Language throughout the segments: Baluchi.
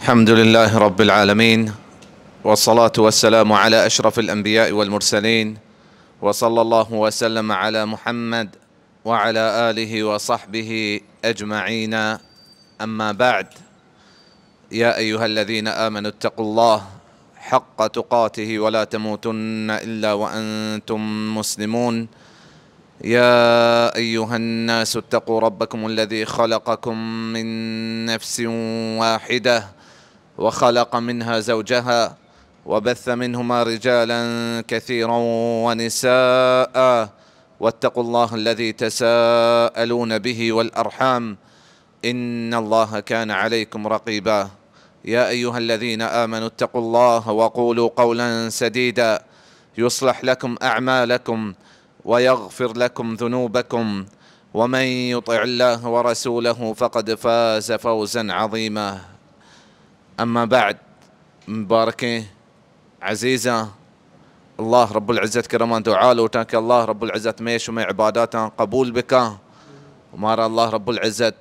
الحمد لله رب العالمين، والصلاة والسلام على أشرف الأنبياء والمرسلين، وصلى الله وسلم على محمد وعلى آله وصحبه أجمعين. أما بعد، يا أيها الذين آمنوا اتقوا الله حق تقاته ولا تموتن إلا وأنتم مسلمون. يا أيها الناس اتقوا ربكم الذي خلقكم من نفس واحدة وخلق منها زوجها وبث منهما رجالا كثيرا ونساء واتقوا الله الذي تساءلون به والأرحام إن الله كان عليكم رقيبا. يا أيها الذين آمنوا اتقوا الله وقولوا قولا سديدا يصلح لكم أعمالكم ويغفر لكم ذنوبكم ومن يطع الله ورسوله فقد فاز فوزا عظيما. أما بعد، مباركين عزيزا، الله رب العزة كرمان دعاء لوٹاں کہ الله رب العزة مئے شمئے عباداتاں قبول بکاں و مارا الله رب العزة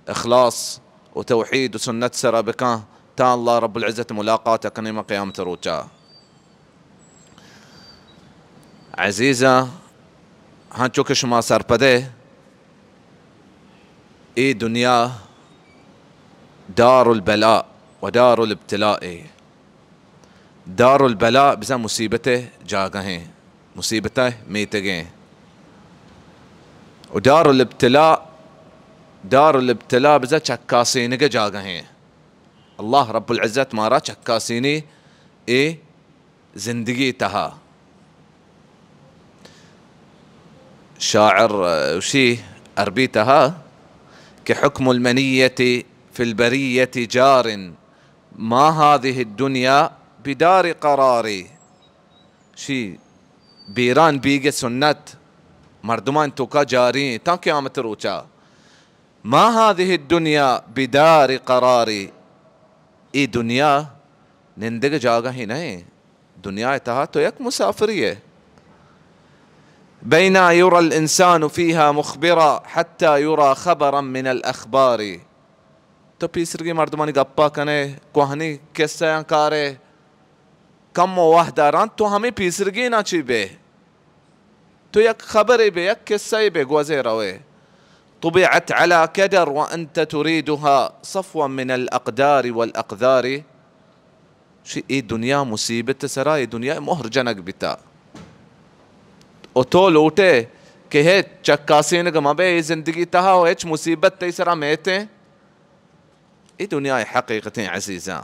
اخلاص و توحید و سنت سرا بکاں، تا الله رب العزة ملاقات کنیں ما قیامت روچا. عزیزاں، ہنچو کہ شما سرپدے، اے دنیا دار البلاء و دار الابتلاء اے. دار البلاء بزاں مصیبت ءِ جاگہ ایں، مصیبت ءِ میتگ ایں. و دار الابتلاء، دار الابتلاء بزاں چکاسینگ ءِ جاگہ ایں. الله رب العزة مارا چکاسینی اے زندگی تہا. شاعر، اه، اشی عربی تہا کہ حكم المنية في البرية جار، ما هذه الدنيا بدار قرار. شی بیران بیگ سنت مردمان توکا جاری تا قیامت روچا. ما هذه الدنيا بدار قرار. اے دنیا نندگ جاگہے نہ ایں. دنیا تہا تو یک مسافری ئے. بينا يرى الإنسان فيها مخبرا حتى يرى خبرا من الأخبار. تو پیسرگی مردمانی گپا کنے، کوہنی قصہ کارے، کم و وہد داران تو ہمیں پیسرگی نہ چی بے. تو یک خبرے بے، یک قصہ بے گوزے روے. طبعت على كدر وأنت تريدها صفوا من الأقدار والأقذار. شی اے دنیا مصیبت سرا، اے دنیا مہر جنگ بیتا. و تو لوٹے کہ ہچ چکاسینگ مبے اے زندگی تہا و ہچ مصیبت تئی سرا میتیں. اے دنیا حقیقتیں عزیزاں.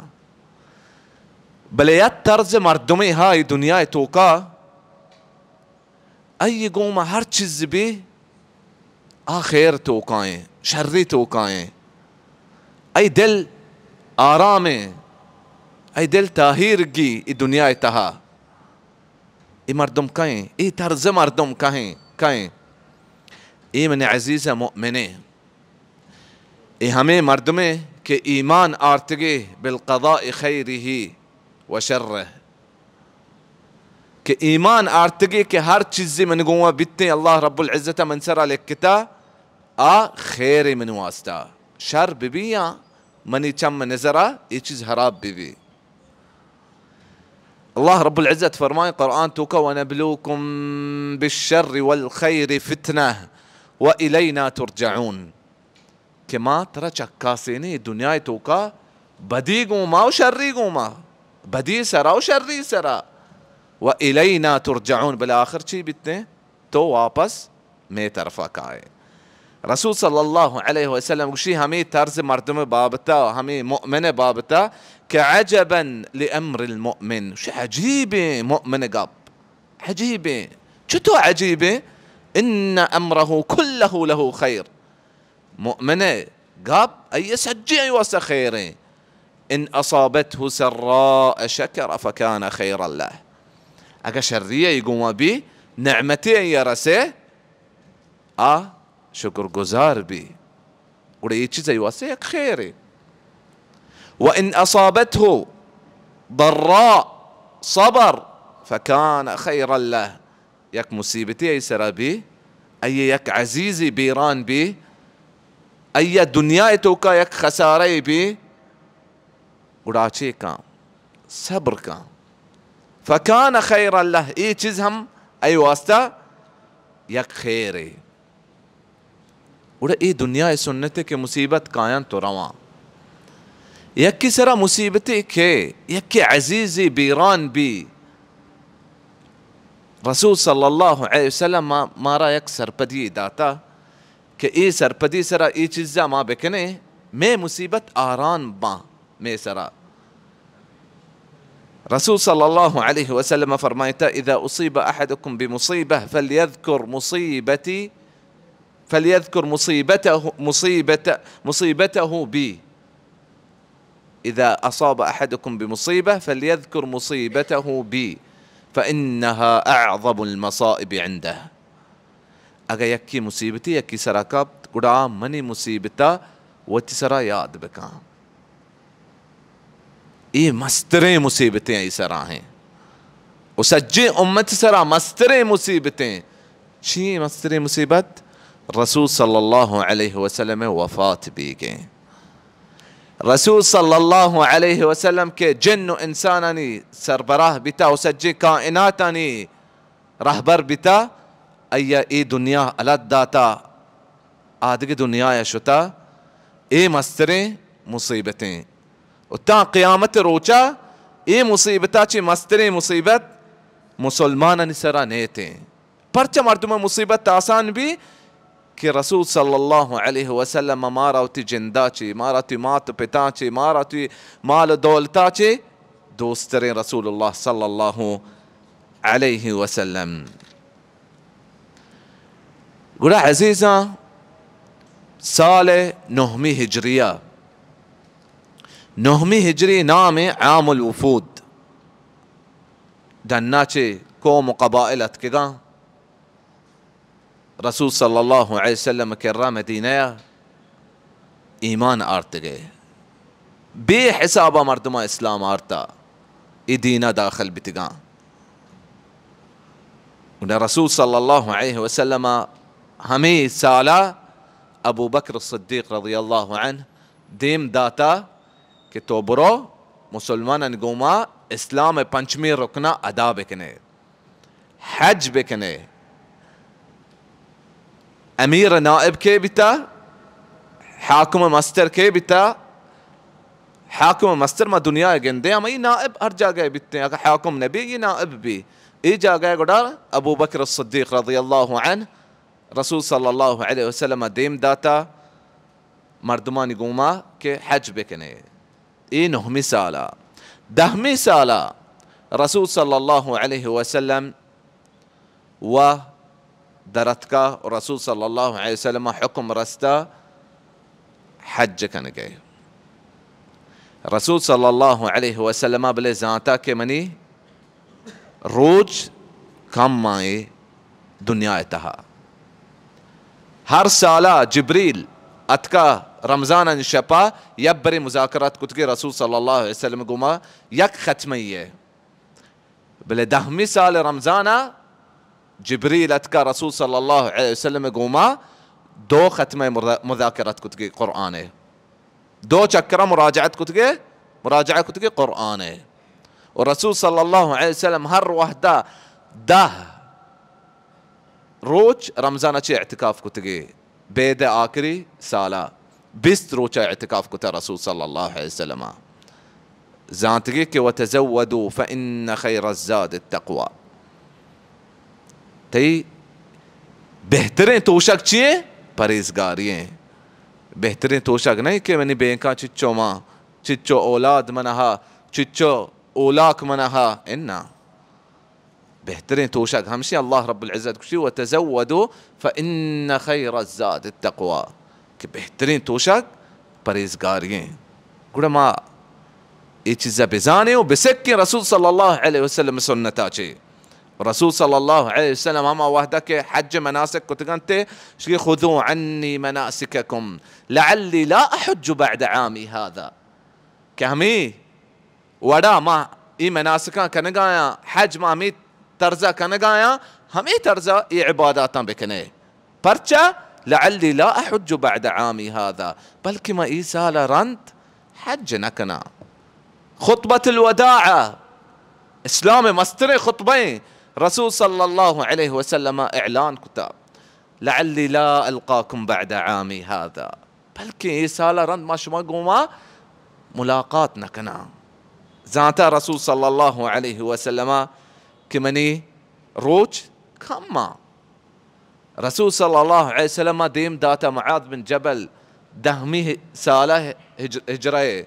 بلے یک طرز مردمے ہا اے دنیا توکا، آئی گوما ہر چیز بی، آ خیر توکائیں، شری توکائیں. آئی دل آرامیں، آئی دل تاہیرگی اے دنیا تہا. اے مردم کئیں؟ اے طرز مردم کئیں؟ کئیں؟ اے من عزیز مؤمنیں. اے ہمے مردمے کہ ایمان آرتگے بالقضاء خیره و شره، کہ ایمان آرتگے کہ ہر چیزے من گوما بیتیں، اللہ رب العزت من سرا لکھتا، آ خیر من واسطہ، شر ببی یا منی چم نظرا اے چیز حراب ببی. اللہ رب العزت فرمائیں قرآن توکا: "ونبلوكم بالشر والخير فتنة وإلينا ترجعون"، کہ ما ترا چکاسینیں دنیا توکا بدی گوما و شری گوما، بدی سرا و شری سرا، "وإلينا ترجعون"، بلے آخر چی بیتیں؟ تو واپس مئے طرفا کائے. رسول صلی اللہ علیہ وسلم گوشی ہمیں طرز مردم بابتا، ہمیں مؤمن بابتا کہ عجبا لامر المؤمن، شی عجیبیں مؤمن گپ، عجیبیں. چطو عجیبیں؟ ان امره كله له خير. مؤمن ءِ گپ، آئی سجیں آئی واسطہ خیریں. ان اصابته سراء شكر فكان خيرا له. اگہ شری ءَ گوما بی، نعمتے آئی رسے، آ شکر گزار بی، گڑا اے چیز آئی واسطہ یک خیرے. وان اصابته ضراء صبر فكان خيرا له. یک مصیبتے آئی سرا بی، آئی یک عزیزے بیران بی، آئی دنیا توکا یک خسارہ بی، گڑا چے کن؟ صبر کن۔ فکان خیرا لہ، اے چیز ہم اے واسطہ یک خیرے۔ گڑا اے دنیا ءِ سنتے کہ مصیبت کاینت و رواں۔ یکے سرا مصیبتے کہ یکے عزیزے بیران بی، رسول صلی اللہ علیہ وسلم ما-، مارا یک سرپدی داتا کہ اے سرپدی سرا اے چیزا ما بکنیں، مئے مصیبت آران باں مئے سرا۔ رسول صلی اللہ علیہ وسلم فرمائتا، اذا اصیب احدکم بمصیبہ فلیذکر مصیبتی، فلیذکر مصیبتہ، مصیبت، مصیبتہ بی۔ اذا اصاب احدکم بمصیبہ فلیذکر مصیبتہ بی فانہا اعظم المصائب عندہ۔ اگہ یکے مصیبتے یکے سرا کپت، گڑا منی مصیبتا وتی سرا یاد بکن۔ اے مستریں مصیبتیں اے سرا ہیں۔ و سجیں امت سرا مستریں مصیبتیں۔ چی مستریں مصیبت؟ رسول صلی اللہ علیہ وسلم وفات بیگیں۔ رسول صلی اللہ علیہ وسلم کہ جن و انسانانی سربراہ بیتا و سجیں کائناتانی رہبر بیتا، آئیا اے دنیا الت داتا، آدگہ دنیا ءَ شتا، اے مستریں مصیبتیں۔ و تاں قیامت روچا اے مصیبتا چہ مستریں مصیبت مسلمانانی سرا نیتیں۔ پرچہ مردم مصیبت آسان بی کہ رسول صلی اللہ علیہ وسلم مارا وتی جندا چہ، مارا وتی مات و پتاں چہ، مارا وتی مال و دولتا چہ دوستریں رسول اللہ صلی اللہ علیہ وسلم۔ گڑا عزیزاں، سال نہمی ہجریہ، نہمی ہجری نام عام الوفود، ڈنا چہ قوم و قبائل اتکگاں۔ رسول صلی اللہ علیہ وسلم کرا مدینہ ءَ ایمان آرتگے، بے حسابا مردماں اسلام آرتا، اے دینا داخل بیتگاں۔ گڑا رسول صلی اللہ علیہ وسلم ہمے سالا ابو بکر الصدیق رضی اللہ عنہ دیم داتا کہ تو برو مسلمانانی گوما اسلام پنچمی رکنا ادا بکنے۔ حج بکنے۔ امیر نائب کے بیتا؟ حاکم مستر کے بیتا؟ حاکم مستر ما دنیا ءَ گندے، ہمائی نائب ہر جاگہ بیتے، اگر حاکم نبی، یہ نائب بی۔ اے جاگہ گڑا ابو بکر الصدیق رضی اللہ عنہ رسول صلی اللہ علیہ وسلم دیم داتا مردمانی گوما کہ حج بکنے۔ اے نہمی سالا۔ دہمی سالا رسول صلی اللہ علیہ وسلم و درتکا و رسول صلی اللہ علیہ وسلم حکم رستا حج کنگے۔ رسول صلی اللہ علیہ وسلم بلے زانتا کہ منی روچ کم آئیں دنیا ءِ تہا۔ ہر سالا جبریل اتکا رمضان ءِ شپا یک برے مذاکرات کتگے رسول صلی اللہ علیہ وسلم گوما یک ختمے ءَ۔ بلے دہمی سال رمضان ءَ جبریل اتکا رسول صلی اللہ علیہ وسلم گوما دو ختمے مذا-، مذاکرات کتگے قرآن ءِ۔ دو چکر مراجعت کتگے، مراجعہ کتگے قرآن ءِ۔ و رسول صلی اللہ علیہ وسلم ہر وہدا دہ روچ رمضان ءَ چہ اعتکاف کتگے، بید آخری سالا بیست روچ اعتکاف کتا رسول صلی اللہ علیہ وسلم۔ زانتگے کہ وتزودوا فإن خیر الزاد التقوی۔ تئی بہتریں توشگ چی ایں؟ پرہیزگاری ایں۔ بہتریں توشگ نہ ایں کہ منی بینکاں چچو ماں، چچو اولاد منہا، چچو اولاک منہا، انا۔ بہتریں توشگ ہمشی، اللہ رب العزت گوشی، وتزودوا فإن خیر الزاد التقوی، کہ بہتریں توشگ پرہیزگاری ایں۔ گڑا ما اے چیزا بزانیں و بسکیں رسول صلی اللہ علیہ وسلم سنتا چے۔ رسول صلی اللہ علیہ وسلم ہما وہدا کہ حج مناسک کتگنتے، شکی خذوا عنی مناسککم لعلی لا احج بعد عامی هذا، کہ ہمیں وڑا ما اے مناسکاں کنگایاں، حج ما ہمے طرزا کنگایاں، ہمے طرزا اے عباداتاں بکنے۔ پرچا؟ لعلی لا احج بعد عامی هذا، بلکہ ما اے سالا رند حج نہ کناں۔ خطبۃ الوداع، اسلام ءِ مستریں خطبہ ایں، رسول صلی اللہ علیہ وسلم ءَ اعلان کتا، لعلی لا القاکم بعد عامی ھذا، بلکیں اے سال ءَ رند ما شما گوما ملاقات نہ کناں۔ زانتا رسول صلی اللہ علیہ وسلم ءَ کہ منی روچ کم آں۔ رسول صلی اللہ علیہ وسلم ءَ دیم داتا معاذ بن جبل، دہمی سالہ ہج-، ہجرہ ءِ،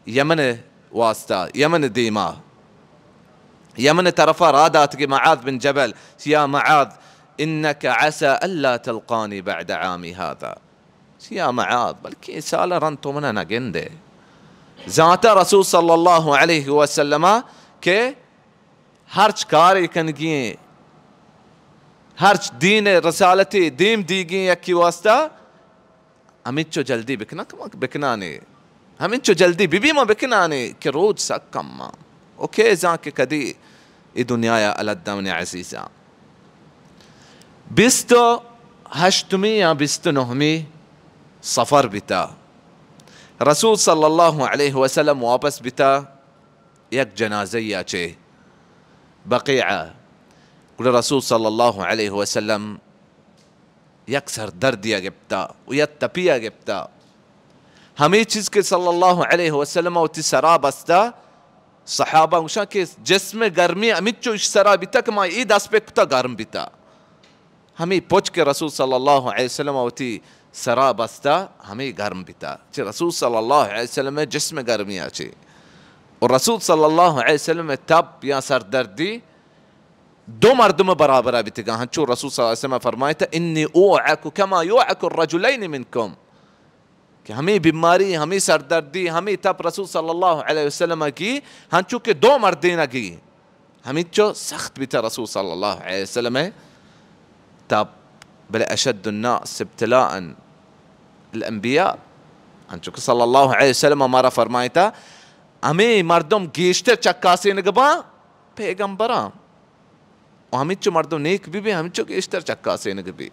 یمن ءِ واسطہ، یمن ءِ دیما، یمن ءِ طرفا راہ داتگی معاذ بن جبل، یا معاذ، انک عسی الا تلقانی بعد عامی ھذا۔ یا معاذ، بلکیں اے سال ءَ رند تو منا نہ گندے۔ زانتا رسول صلی اللہ علیہ وسلم ءَ کہ ہرچ کارے کنگی ایں، ہرچ دین ءِ رسالتے دیم دیگی ایں یکے واسطہ، ہمینچو جلدی بکناں کہ ما بکنانے، ہمینچو جلدی ببی ما بکنانے کہ روچ سک کم آں۔ او کئے زان کہ کدی اے دنیا ءَ الدا منی عزیزاں۔ بیست و ہشتمی یا بیست و نہمی صفر بیتا۔ رسول صلی اللہ علیہ وسلم واپس بیتا یک جنازہ یا چے بقیع ءَ۔ گڑا رسول صلی اللہ علیہ وسلم یک سردردی ءَ گپتا و یک تپی ءَ گپتا۔ ہمے چیز کہ صلی اللہ علیہ وسلم ءَ وتی سرا بستا، صحابہ گوشاں کہ جسم گرمی ہمینچو اش سرا بیتا کہ ما اے دست پہ کتا گرم بیتا۔ ہمے پچ کہ رسول صلی اللہ علیہ وسلم ءَ وتی سرا بستا، ہمے گرم بیتا۔ چہ رسول صلی اللہ علیہ وسلم ءِ جسم گرمی ءَ چے۔ و رسول صلی اللہ علیہ وسلم ءِ تب یا سردردی دو مردم برابر بیتگاں۔ ہنچو رسول صلی اللہ علیہ وسلم فرمائتا، انی اوعک کما یوعک الرجلین منکم۔ کہ ہمے بیماری، ہمے سردردی، ہمے تپ رسول صلی اللہ علیہ وسلم ءَ گی، ہنچو کہ دو مردین ءَ گی۔ ہمینچو سخت بیتا رسول صلی اللہ علیہ وسلم ءِ تپ، بلے اشد الناس ابتلاء الانبیاء۔ ہنچو کہ صلی اللہ علیہ وسلم ءَ مارا فرمائتا، ہمے مردم گیشتر چکاسینگ باں پیغمبراں۔ و ہمینچو مردم نیک بہ بی، ہمینچو گیشتر چکاسینگ بی۔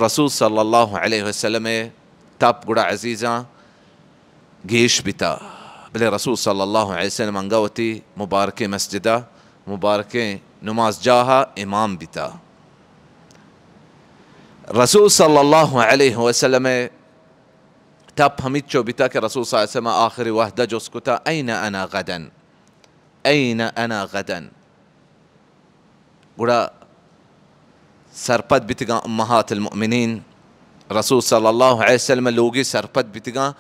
رسول صلی اللہ علیہ وسلم ءِ تپ گڑا عزیزاں گیش بیتا، بلے رسول صلی اللہ علیہ وسلم انگا وتی مبارکیں مسجد ءَ، مبارکیں نماز جاہ ءَ امام بیتا۔ رسول صلی اللہ علیہ وسلم ءِ تپ ہمینچو بیتا کہ رسول صلی اللہ علیہ وسلم ءَ آخری وہد ءَ جست کتا، این انا غدا؟ این انا غدا؟ گڑا سرپد بیتگاں امہات المؤمنین، رسول صلی اللہ علیہ وسلم ءِ لوگی سرپد بیتگاں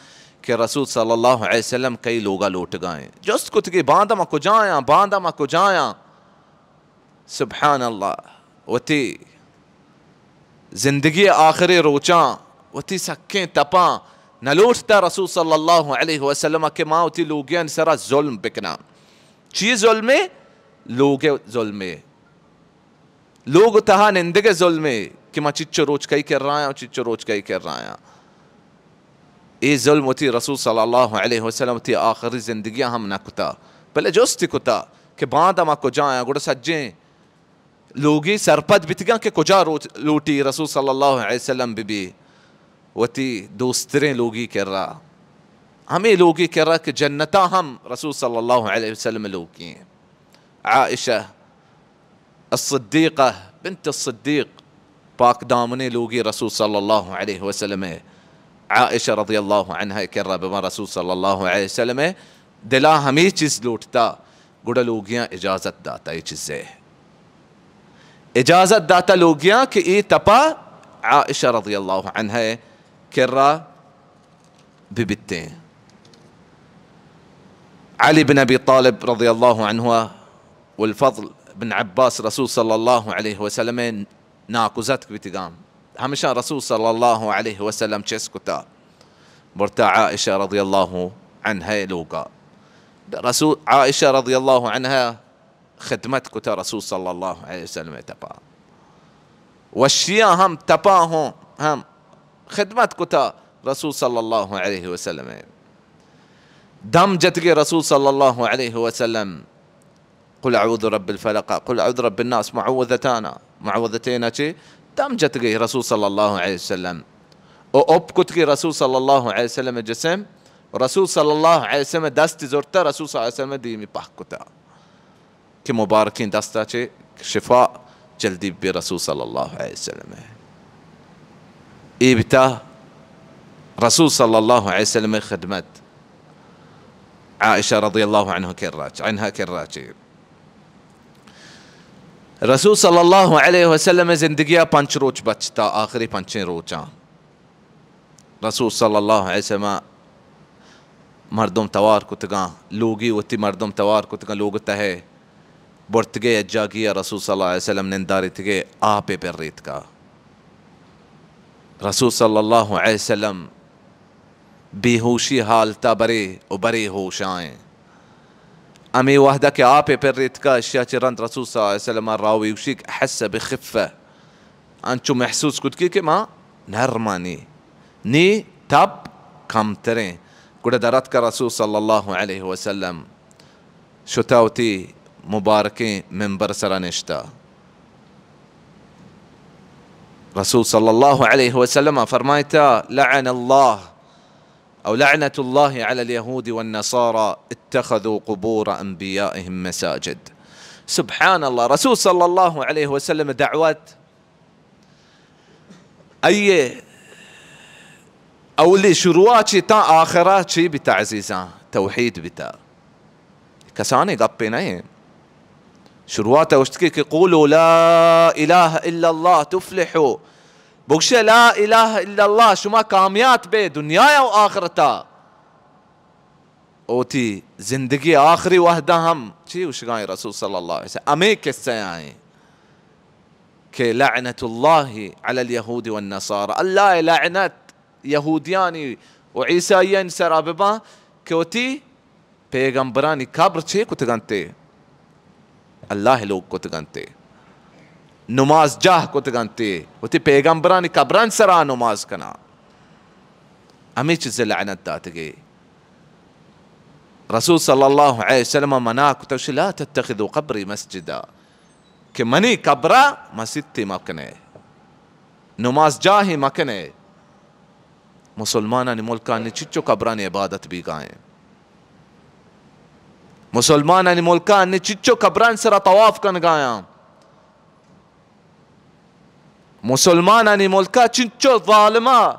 کہ رسول صلی اللہ علیہ وسلم کئی لوگا لوٹگا ایں۔ جست کتگی، باندا ما کجایاں؟ باندا ما کجایاں؟ سبحان اللہ، وتی زندگی ءِ آخری روچاں، وتی سکیں تپاں نہ لوٹتا رسول صلی اللہ علیہ وسلم ءَ کہ ما وتی لوگیانی سرا ظلم بکناں۔ چی ظلمے؟ لوگ ءِ ظلمے۔ لوگ ءِ تہا نندگ ءِ ظلمے کہ ما چچو روچ کئی کرایاں، چچو روچ کئی کرایاں۔ اے ظلم وتی رسول صلی اللہ علیہ وسلم وتی آخری زندگی ءَ ہم نہ کتا، بلے جستی کتا کہ باندا ما کجایاں؟ گڑا سجیں لوگی سرپد بیتگاں کہ کجا روچ لوٹی رسول صلی اللہ علیہ وسلم بہ بی، وتی دوستریں لوگی کرا، ہمے لوگی کرا کہ جنتا ہم رسول صلی اللہ علیہ وسلم لوگی ایں۔ عائشہ الصدیقہ بنت الصدیق، پاک دامنیں لوگی رسول صلی اللہ علیہ وسلم ءِ، عائشہ رضی اللہ عنہا ءِ کرا بہ باں رسول صلی اللہ علیہ وسلم ءِ دلا ہمے چیز لوٹتا، گڑا لوگیاں اجازت داتا اے چیزے۔ اجازت داتا لوگیاں کہ اے تپا عائشہ رضی اللہ عنہا ءِ کرا بہ بیتیں۔ علی بن ابی طالب رضی اللہ عنہ والفضل بن عباس رسول صلی اللہ علیہ وسلم ءِ ناکوزتک بیتگاں۔ ہمشاں رسول صلی اللہ علیہ وسلم چست کتا، برتا عائشہ رضی اللہ عنہا ءِ لوگا۔ رسول، عائشہ رضی اللہ عنہا خدمت کتا رسول صلی اللہ علیہ وسلم ءِ تپا۔ وشیاں ہم تپا ہوں ہم خدمت کتا رسول صلی اللہ علیہ وسلم ءِ۔ دم جتگی رسول صلی اللہ علیہ وسلم، قل اعوذ رب الفلق، قل اعوذ رب الناس، معوذتانا، معوذتینا چے دم جتگی رسول صلی اللہ علیہ وسلم۔ او اپ کتگی رسول صلی اللہ علیہ وسلم ءِ جسم، رسول صلی اللہ علیہ وسلم دست زرتا، رسول صلی اللہ علیہ وسلم دیمی پہک کتا کہ مبارکیں دستا چہ شفا جلدی بہ رسول صلی اللہ علیہ وسلم۔ اے بتا رسول صلی اللہ علیہ وسلم خدمت عائشہ رضی اللہ عنہ کرا چہ، عنہا کرا چہ۔ رسول صلی اللہ علیہ وسلم زندگیا پنچ روچ بچتا، آخری پنچیں روچاں رسول صلی اللہ علیہ وسلم مردم توار کتگاں، لوگی وتی مردم توار کتگاں، لوگ تہے برتگے، یک جاگی رسول صلی اللہ علیہ وسلم ننداریتگے، آپے پر ریتکا۔ رسول صلی اللہ علیہ وسلم بے ہوشی حالتا برے و برے ہوشائیں۔ ہمے وہدا کہ آپے پر ریتکا، اشیا چہ رند رسول صلی اللہ علیہ وسلم راوی گوشی کہ احس بخفہ، انچو محسوس کت کہ، کہ ما نرمانی، نی تب کمتریں۔ گڑا دراتکا رسول صلی اللہ علیہ وسلم شتا وتی مبارکیں ممبر سرا نشتا۔ رسول صلی اللہ علیہ وسلم فرمائتا، لعن اللہ او لعنت اللہ علی الیہود والنصارى اتخذوا قبور انبیائهم مساجد۔ سبحان اللہ، رسول صلی اللہ علیہ وسلم دعوت ائیے اولی شروعا چی تاں آخرا چی بیتا عزیزاں؟ توحید بیتا۔ کسانیں گپے نہ ایں۔ شروعات ء گوشتگی کہ قولوا لا الہ الا اللہ تفلحوا۔ بگشے لا الہ الا اللہ، شما کامیات بے دنیا و آخرتا۔ اوتی زندگی آخری وہدا ہم چی گوشگائیں رسول صلی اللہ علیہ وسلم؟ ہمیں قصہ آئیں کہ لعنت اللہ علی الیہود والنصارى، اللہ لعنت یہودیانی و عیسائیانی سرا بباں کہ وتی پیغمبرانی قبر چے کتگنتے؟ اللہ لوگ کتگنتے، نماز جاہ کتگنتے، وتی پیغمبرانی قبران سرا نماز کنا۔ ہمیں چیز لعنت داتگے۔ رسول صلی اللہ علیہ وسلم منع کتا، لا تتخذوا قبری مسجدا، کہ منی قبرا مسیتے مکنے، نماز جاہے مکنے۔ مسلمانانی ملکانی چچو قبرانی عبادت بیگائیں۔ مسلمانانی ملکانی چچو قبران سرا طواف کنگایاں۔ مسلمانانی ملکا چنچو ظالما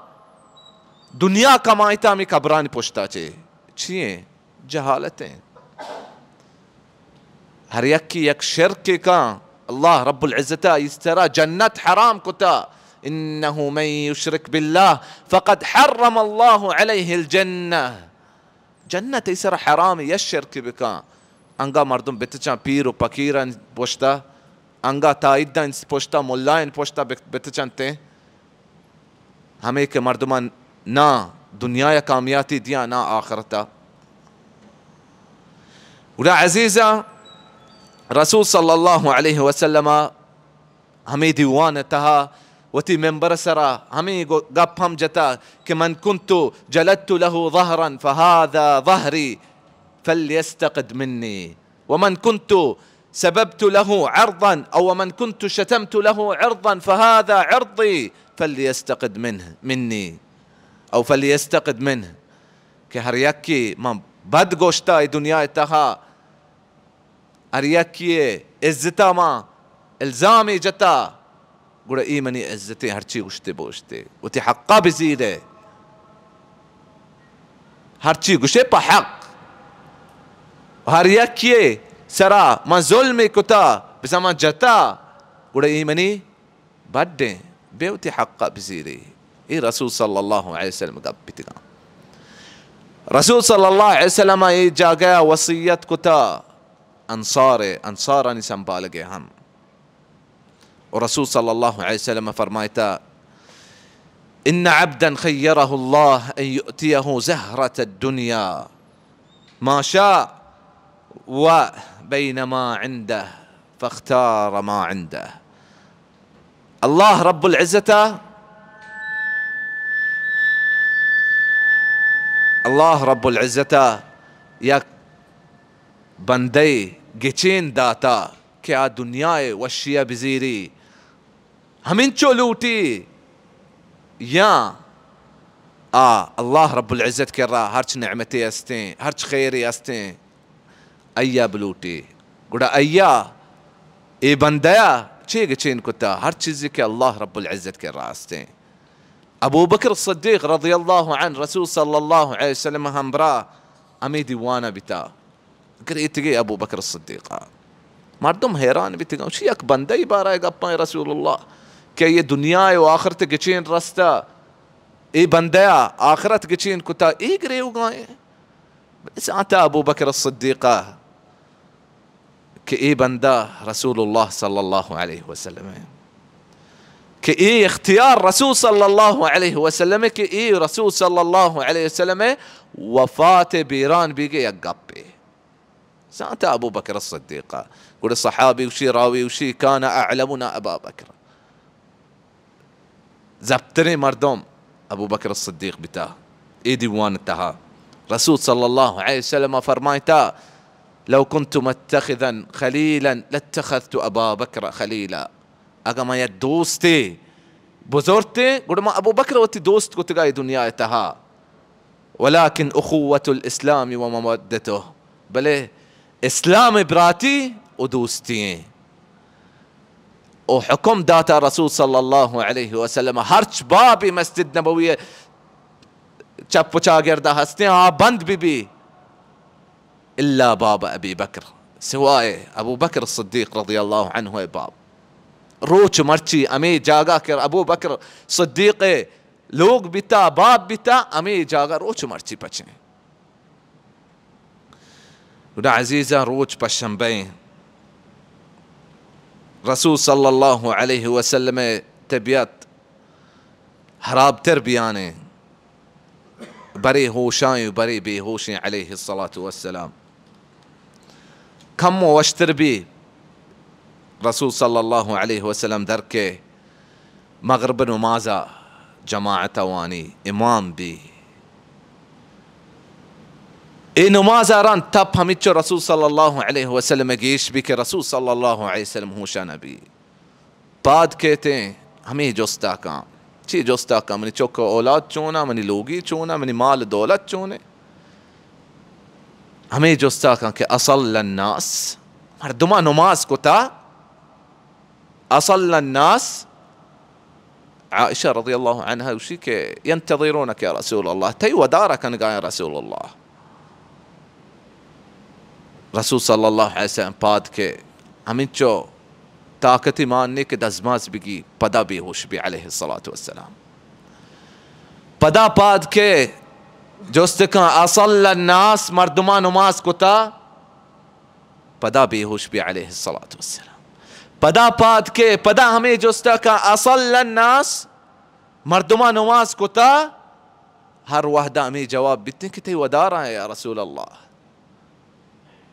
دنیا کمائیتا ہمیں قبرانی پشتا چے۔ چی ایں؟ جہالت ایں۔ ہر یکی یک شرکے کاں، اللہ رب العزت ء ایسرا جنت حرام کتا، انه من یشرک باللہ فقد حرم اللہ علیہ الجنہ۔ جنت ایسرا حرام، یک شرکے بکاں۔ انگا مردم بتچاں پیر و پکیران پشتا، انگا تائیدان پشتا، ملائن پشتا بت-، بتچنتیں۔ ہمے کہ مردمان نا دنیا ء کامیاتی دیاں، نا آخرت ء۔ گڑا عزیزاں، رسول صلی اللہ علیہ وسلم ء ہمے دیوان ء تہا وتی ممبر ء سرا ہمے گو-، گپ ہم جتا کہ من کنت جلدت له ظهرا فهذا ظهري فليستقد مني۔ ومن كنت سببت له عرضا أو ومن كنت شتمت له عرضا فهذا عرضي فليستقد منه مني أو فليستقد منه۔ کہ ہر یکے من بد گوشتا اے دنیا ء تہا، ہر یکے ء عزتا من الزامے جتا، گڑا اے منی عزتیں، ہرچی گوشتے بوشتے، وتی حقا بزیرے۔ ہرچی گوشے پہ حق۔ ہر یکے سرا من ظلمے کتا، بزاں من جتا، گڑا اے منی بڈیں، بے وتی حقا بزیری۔ اے رسول صلی اللہ علیہ وسلم گپ بیتگاں۔ رسول صلی اللہ علیہ وسلم اے جاگہ وصیت کتا انصار، انصارانی سنبھالگے ہم۔ و رسول صلی اللہ علیہ وسلم فرمائتا، ان عبدا خیره الله ان یؤتیه زهرة الدنيا ما شاء و بين ما عنده فاختار ما عنده۔ اللہ رب العزت، اللہ رب العزت یک بندے گچین داتا کہ آ دنیا ء وشی ء بزیری، ہمینچو لوٹی یا آ اللہ رب العزت کرا ہرچ نعمتے ہستیں، ہرچ خیرے ہستیں، آئیا بلوٹی۔ گڑا آئیا، اے بندہ ءَ چے گچین کتا؟ ہر چیزے کہ اللہ رب العزت کرا ہستیں۔ ابوبکر صدیق رضی اللہ عنہ رسول صلی اللہ علیہ وسلم ہمبراہ ہمے دیوان ءَ بیتا۔ گریتگے ابوبکر صدیق ءَ۔ مردم حیران بیتگاں، چی یک بندہ ءِ بارہ ءَ گپاں رسول اللہ کہ اے دنیا ءَ و آخرت ءَ گچین رستہ، اے بندہ ءَ آخرت گچین کتا، اے گریوگائیں۔ زانتا ابوبکر صدیق ءَ کہ اے بندہ رسول اللہ صلی اللہ علیہ وسلم ءِ، کہ اے اختیار رسول صلی اللہ علیہ وسلم ءِ، کہ اے رسول صلی اللہ علیہ وسلم ءِ وفات ءِ بیران بیگے یک گپے۔ زانتا ابوبکر الصدیق ءَ۔ گڑا صحابی گوشی، راوی گوشی، کان اعلمنا ابا بکر۔ زپتریں مردم ابوبکر الصدیق بیتا۔ اے دیوان تہا رسول صلی اللہ علیہ وسلم فرمائتا، لو كنت متخذا خليلا لاتخذت ابا بکر خليلا۔ اگاں من یک دوستے بزرتے، گڑا من ابوبکر وتی دوست کتگا اے دنیا تہا۔ ولكن اخوة الاسلام ومودته، بلے اسلام براتی و دوستی ایں۔ و حکم داتا رسول صلی اللہ علیہ وسلم، ہرچ بابی مسجد نبوی چپ و چاگردا ہستیں، آ بند بی بی، الا باب ابی بکر، سوائے ابو بکر صدیق رضی اللہ عنہ ءِ باب۔ روچ مرچی ہمے جاگہ کہ ابو بکر صدیق ءِ لوگ بیتا، باب بیتا، ہمے جاگہ روچ مرچی پچیں۔ گڑا عزیزاں، روچ پشنبہ ایں۔ رسول صلی اللہ علیہ وسلم ءِ طبیعت حرابتر بیانے، برے ہوشائیں و برے بے ہوشیں علیہ الصلاة والسلام۔ کم و وشتر بی رسول صلی اللہ علیہ وسلم در کے مغرب نمازا جماعت وانی امام بی۔ اے نماز رند تپ ہمچو رسول صلی اللہ علیہ وسلم گیش بی کہ رسول صلی اللہ علیہ وسلم ہوشا نبی۔ پاد کیتیں ہمے جستا کاں۔ چی جستا کاں؟ منی چک اولاد چونا، منی لوگی چونا، منی مال دولت چونے؟ ہمے جستا کاں کہ اصلى الناس، مردماں نماز کتا؟ اصلى الناس، عائشہ رضی اللہ عنہا گوشی کہ ينتظرونك يا رسول الله، تئی ودارا کنگا ایں رسول اللہ۔ رسول صلی اللہ علیہ وسلم پاد کے ہمینچو طاقتی مان نے کہ دزماز بگی، پدا بے ہوش بی علیہ الصلاة والسلام۔ پدا پاد کے جست کن، اصلى الناس، مردماں نماز کتا؟ پدا بے ہوش بی علیہ الصلاة والسلام۔ پدا پاد کے، پدا ہمے جستا کن، اصلى الناس، مردماں نماز کتا؟ ہر وہدا ہمے جواب بیتیں کہ تئی ودارا ایں یا رسول اللہ۔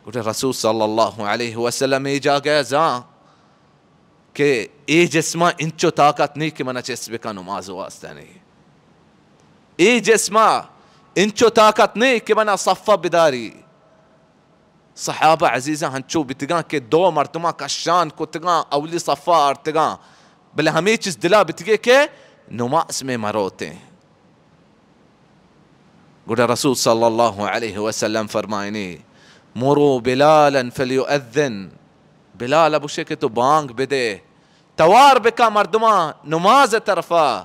گڑا رسول صلی اللہ علیہ وسلم اے جاگہ زان کہ اے جسما انچو طاقت نی کہ منا چست بکن نماز واسطہ نی۔ اے جسما انچو طاقت نی کہ منا صفا بداری۔ صحابہ عزیزاں ہنچو بیتگاں کہ دو مردماں کشان کتگاں، اولی صفا آرتگاں، بلے ہمے چیز دلا بیتگے کہ نماز میں مروتیں۔ گڑا رسول صلی اللہ علیہ وسلم فرمائنی، مروا بلالا فلیؤذن، بلال بوشے کہ تو بانگ بدے، توار بکا مردماں نماز طرفا،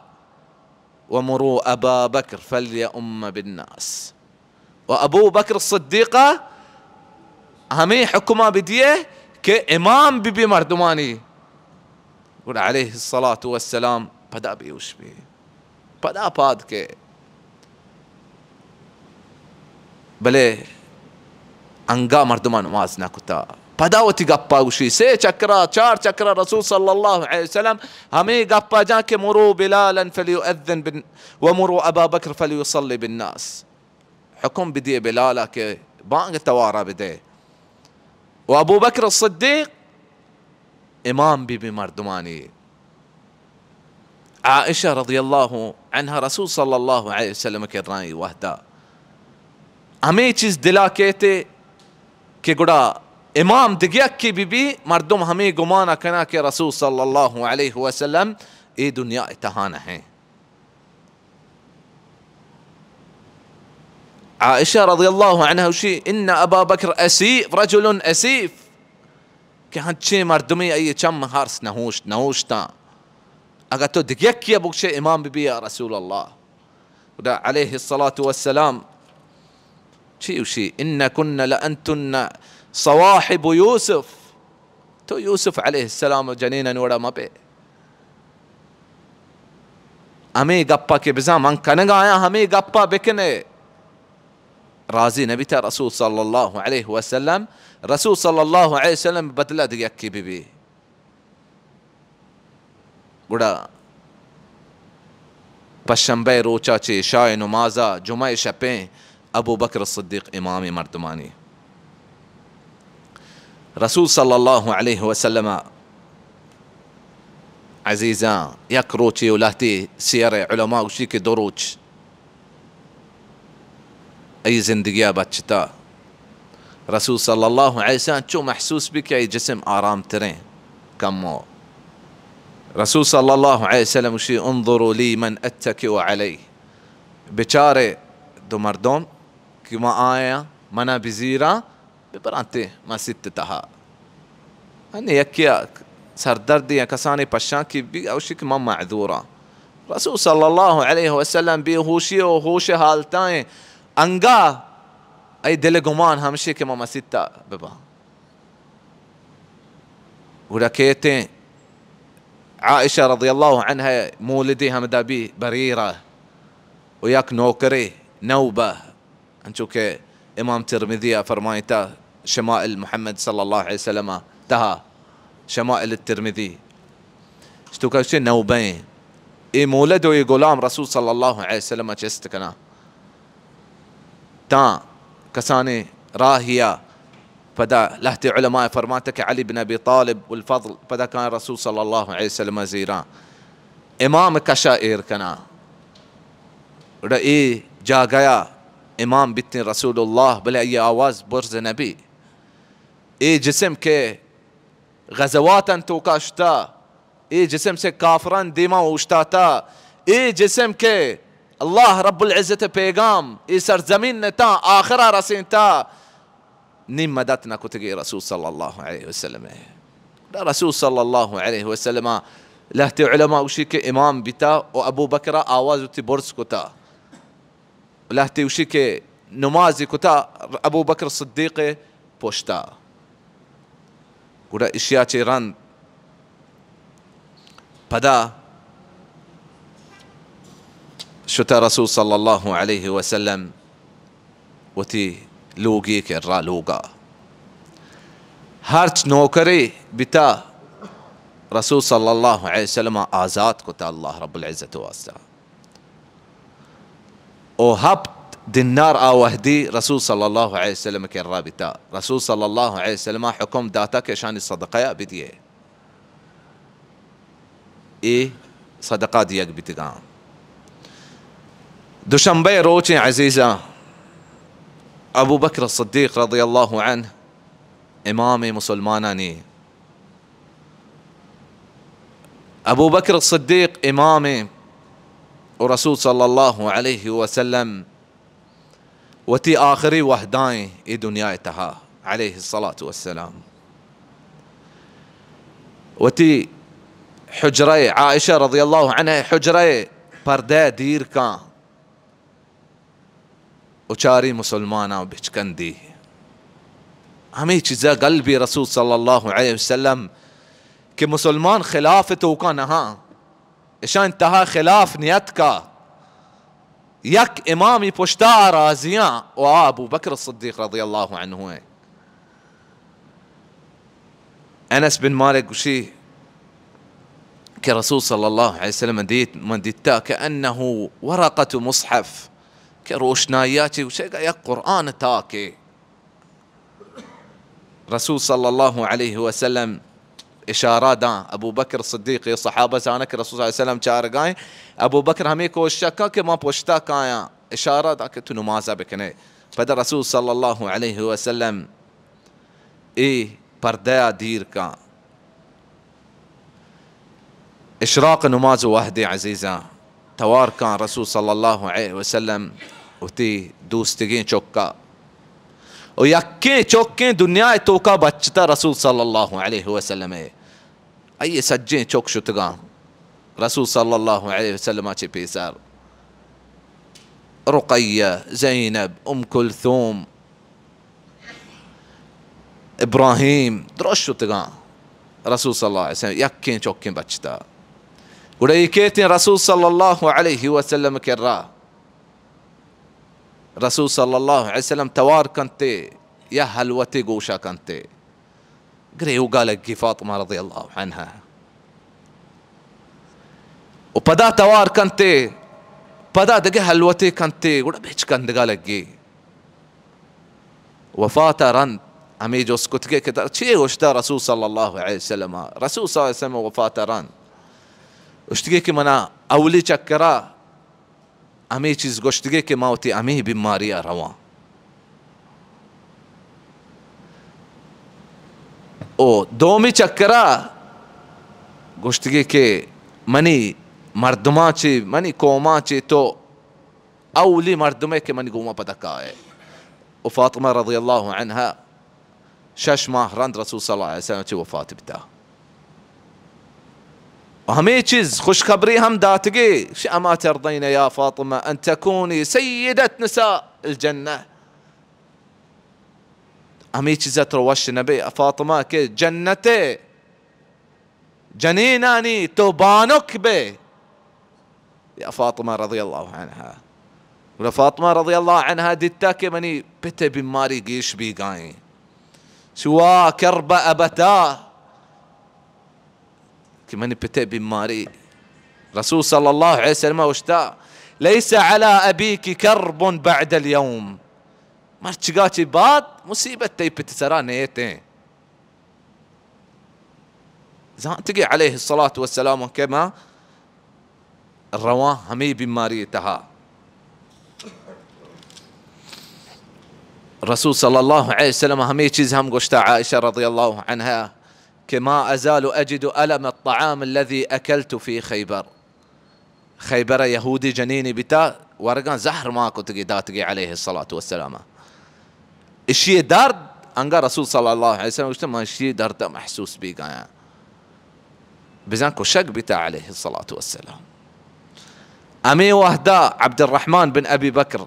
ومروا ابا بکر فلیؤم بالناس، و ابو بکر صدیقا ہمے حکما بدیے کہ امام بی بی مردمانی۔ گڑا علیہ الصلاة والسلام پدا بیہوش بی، پدا پاد کے، بلے انگا مردمان نماز نہ کتا۔ پدا وتی گپا گوشی، سے چکرا، چار چکرا رسول صلی اللہ علیہ وسلم ہمے گپا جان کہ مروا بلالا فلیؤذن بن، ومروا ابا بکر فلیصلی بالناس۔ حکم بدیے بلالا کہ بانگ توارا بدے۔ و ابو بکر الصدیق امام بی بی مردمانی۔ عائشہ رضی اللہ عنہا رسول صلی اللہ علیہ وسلم کرا ایں وہدا ہمے چیز دلا کیتے کہ گڑا امام دگہ یکے بی بی، مردم ہمے گمانا کنا کہ رسول صلی اللہ علیہ وسلم اے دنیا تہا نہ ایں۔ عائشہ رضی اللہ عنہا گوشی، ان ابا بکر اسیف، رجل اسیف، کہ ہنچیں مردمے آئی چم ہرس نہ ہوشت، نہ ہوشتاں۔ اگہ تو دگہ یکے ء بگشے امام بہ بی یا رسول اللہ۔ گڑا علیہ الصلاة والسلام چی گوشی؟ انکن لانتن صواحب یوسف۔ تو یوسف علیہ السلام ء جنین ء نوڑا مہ بے۔ ہمے گپا کہ بزاں من کنگا آیاں، ہمے گپا بکنے۔ راضی نبیتا رسول صلی اللہ علیہ وسلم، رسول صلی اللہ علیہ وسلم بدلہ دگہ یکے بہ بی۔ گڑا پشنبہ روچا چہ عشاء نمازا جمعہ شپیں ابو بکر صدیق امام مردمانی۔ رسول صلی اللہ علیہ وسلم عزیزاں، یک روچے و لہتے سیر علماء گوشی کہ دو روچ ای زندگیا بچتا۔ رسول صلی اللہ علیہ وسلم چو محسوس بی کہ ای جسم آرام تریں کمو۔ رسول صلی اللہ علیہ وسلم گوشی، انظروا لی من اتکئ علیہ۔ بچارے دو مردم کہ ما آیاں منا بزیراں ببرانتے مسیت تہا۔ انی یکیا سردردی یا کسانی پشانکی بی اوشی کہ من معذوراں۔ رسول صلی اللہ علیہ وسلم بے ہوشی و ہوش حالتائیں انگا ای دل گمان ہمشی کہ من مسیت تا بباں۔ گڑا کیتیں عائشہ رضی اللہ عنہا مولدی ہمدا بی بریرہ و یک نوکرے نوبہ، انچو کہ امام ترمذی ء فرمائتا شمائل محمد صلی اللہ علیہ وسلم ء تہا، شمائل الترمذی، اشتو کہ نوبہیں اے مولد و اے غلام رسول صلی اللہ علیہ وسلم ء چست کنا۔ تاں کسانیں راہیا پدا لہتے علماء فرماتا کہ علی بن ابی طالب والفضل پدا کان رسول صلی اللہ علیہ وسلم زیراں امام کشا ایر کنا۔ گڑا اے جاگہا امام بیتیں رسول اللہ، بلے ای آواز برز نبی۔ اے جسم کہ غزواتاں توکا شتا، اے جسم سے کافران دیما اوشتاتا، اے جسم کہ اللہ رب العزت پیغام اے سرزمین نتا آخرا رسینتا، نی مدد نہ کتگی رسول صلی اللہ علیہ وسلم ء۔ رسول صلی اللہ علیہ وسلم ء لہتے علماء گوشی کہ امام بیتا و ابو بکر ء آواز وتی برز کتا۔ لہتے گوشی کہ نمازی کتا ابو بکر صدیق ء پشتا۔ گڑا اشیا چہ رند پدا شتا رسول صلی اللہ علیہ وسلم وتی لوگی کرا، لوگا ہرچ نوکرے بیتا رسول صلی اللہ علیہ وسلم آزاد کتا اللہ رب العزت واسطہ۔ و ہپت دینار آ وہدی رسول صلی اللہ علیہ وسلم کرا بیتا۔ رسول صلی اللہ علیہ وسلم حکم داتا کہ اشانی صدقہ یا بدیے۔ اے صدقہ دیگ بیتگاں۔ دوشنبہ روچیں عزیزاں، ابو بکر صدیق رضی اللہ عنہ امام مسلمانانی۔ ابو بکر صدیق امام و رسول صلی اللہ علیہ وسلم وتی آخری وہدائیں اے دنیا تہا علیہ الصلاة والسلام۔ وتی حجرہ عائشہ رضی اللہ عنہ حجرہ پردہ دیر کاں و چاری مسلماناں بچکندی۔ ہمے چیزا گل بی رسول صلی اللہ علیہ وسلم کہ مسلمان خلاف توکا نہاں۔ اشان تہا خلاف نیتکا، یک امامی پشتا راضیاں و آ ابو بکر صدیق رضی اللہ عنہ ہیں۔ انس بن مالک گوشی کہ رسول صلی اللہ علیہ وسلم دیت، من دیتا کہ انه ورقة مصحف، کہ روشنائی چی گوشے گا یک قرآن تاکے۔ رسول صلی اللہ علیہ وسلم اشارہ داں۔ ابو بکر صدیق، اے صحابہ زانہ کہ رسول صلی اللہ علیہ وسلم چارگائیں۔ ابو بکر ہمیں کوشش کا کہ ما پشتا کایاں، اشارہ دا کہ تو نمازہ بکنے۔ پدا رسول صلی اللہ علیہ وسلم اے پردہ دیر کاں۔ اشراق نماز وہدے عزیزاں، توار کاں رسول صلی اللہ علیہ وسلم وتی دوستگیں چکا، و یکیں چکیں دنیا توکا بچتا رسول صلی اللہ علیہ وسلم ء، آئی سجیں چک شتگاں رسول صلی اللہ علیہ وسلم چہ پیسر، رقیہ، زینب، ام کلثوم، ابراہیم، درست شتگاں رسول صلی اللہ علیہ وسلم یکیں چکیں بچتا۔ گڑا اے کیتیں رسول صلی اللہ علیہ وسلم کرا، رسول صلی اللہ علیہ وسلم توار کنتے یا حلوتے گوشا کنتے، گریوگا لگی فاطمہ رضی اللہ عنہا، و پدا توار کنتے، پدا دگہ حلوتے کنتے، گڑا بچکندگا لگی۔ وفات ء رند ہمے جست کتگے کہ ترا چے گوشتا رسول صلی اللہ علیہ وسلم ء؟ رسول صلی اللہ علیہ وسلم وفات ء رند گوشتگے کہ منا اولی چکرا ہمے چیز گوشتگے کہ ما وتی ہمے بیماری ء رواں۔ او دومی چکرا گوشتگے کہ منی مردماں چے، منی قوماں چے تو اولی مردمے کہ منی گوما پدا کائے۔ و فاطمہ رضی اللہ عنہا شش ماہ رند رسول صلی اللہ علیہ وسلم چہ وفات بیتا۔ و ہمے چیز خوشخبری ہم داتگے، اما ترضین یا فاطمہ ان تکونی سیدت نساء الجنہ؟ ہمے چیزا ترا وش نبے فاطمہ کہ جنت جنینانی تو بانک بے، یا فاطمہ رضی اللہ عنہا۔ گڑا فاطمہ رضی اللہ عنہا دیتا کہ منی پت بیماری گیش بیگائیں۔ سوا کرب ابتا، کہ منی پت بیماری۔ رسول صلی اللہ علیہ وسلم گوشتا، لیس علی ابیک کرب بعد الیوم۔ مرچگا چہ بعد مصیبت تئی پت سرا نیتیں۔ زانتگی علیہ الصلاة والسلام کہ ما رواں ہمے بیماری تہا۔ رسول صلی اللہ علیہ وسلم ہمے چیز ہم گوشتا عائشہ رضی اللہ عنہا کہ ما ازال اجد الم الطعام الذي اکلت في خیبر۔ خیبر ء یہودی جنینے بیتا، ورگاں زہر مان کتگی داتگی علیہ الصلاة والسلام۔ اشی درد انگا رسول صلی اللہ علیہ وسلم گوشت، من اشی درد محسوس بیگایاں۔ بزاں کشگ بیتا علیہ الصلاة والسلام۔ ہمے وہدا عبدالرحمن بن ابی بکر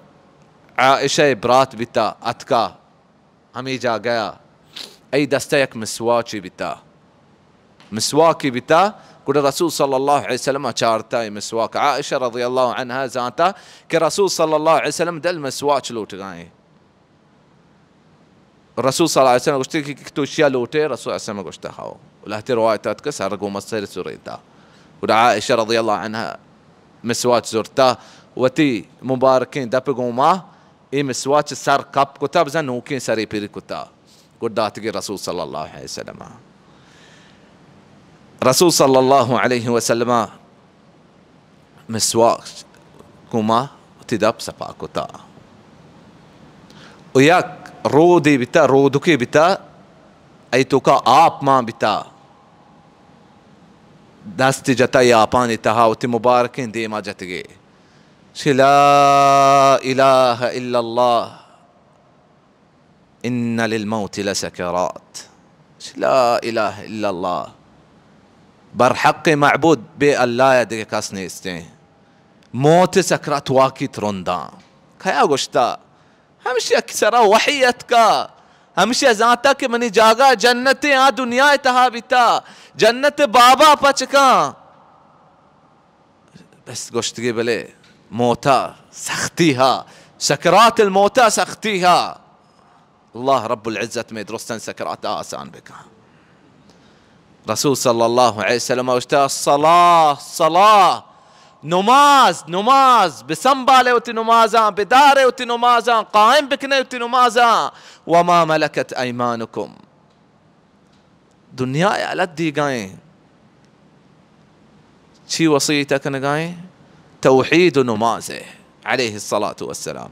عائشہ برات بیتا اتکا۔ ہمے جاگہ ء ای دست ء یک مسواچے بیتا، مسواکے بیتا۔ گڑا رسول صلی اللہ علیہ وسلم ء چارتا ای مسواک۔ عائشہ رضی اللہ عنہا زانتا کہ رسول صلی اللہ علیہ وسلم دل مسواچ لوٹگائیں۔ رسول صلی اللہ علیہ وسلم گوشتے کہ تو شیا لوٹے؟ رسول صلی اللہ علیہ وسلم گوشتا ہاو۔ لہتے روایت ات کہ سر گوما سر سریتا۔ گڑا عائشہ رضی اللہ عنہا مسواچ زرتا، وتی مبارکیں دپ گوما اے مسواچ سر کپ کتا، بزاں نوکیں سرے پر کتا، گڑا داتگی رسول صلی اللہ علیہ وسلم۔ رسول صلی اللہ علیہ وسلم مسواک گوما وتی دپ سپا کتا۔ و یک رودے بیتا، رودکے بیتا، ای توکا آپ مان بیتا۔ دست جتا ای آپانی تہا، وتی مبارکیں دیما جتگے۔ شی لا الہ الا اللہ، ان للموت لسکرات۔ شی لا الہ الا اللہ، بر حق معبود بے اللہ ء دگہ کس نیستیں۔ موت سکرات واقعی ترنداں۔ کیا گوشتا؟ ہمشی کہ سرا وحی اتکا، ہمشی زانتا کہ منی جاگہ جنت آ دنیا تہا بیتا، جنت بابا پچکاں۔ بس گوشتگی بلے موتا سختی ہا، سکرات الموتا سختی ہا۔ اللہ رب العزت میں درستن سکرات آسان بکن۔ رسول صلی اللہ علیہ وسلم گوشتا، الصلاة، الصلاة، نماز، نماز، بسنبالے وتی نمازاں، بدارے وتی نمازاں، قائم بکنے وتی نمازاں، وما ملکت ایمانکم۔ دنیا ء حالت دیگائیں۔ چی وصیت کنگائیں؟ توحید و نماز ء، علیہ الصلاة والسلام۔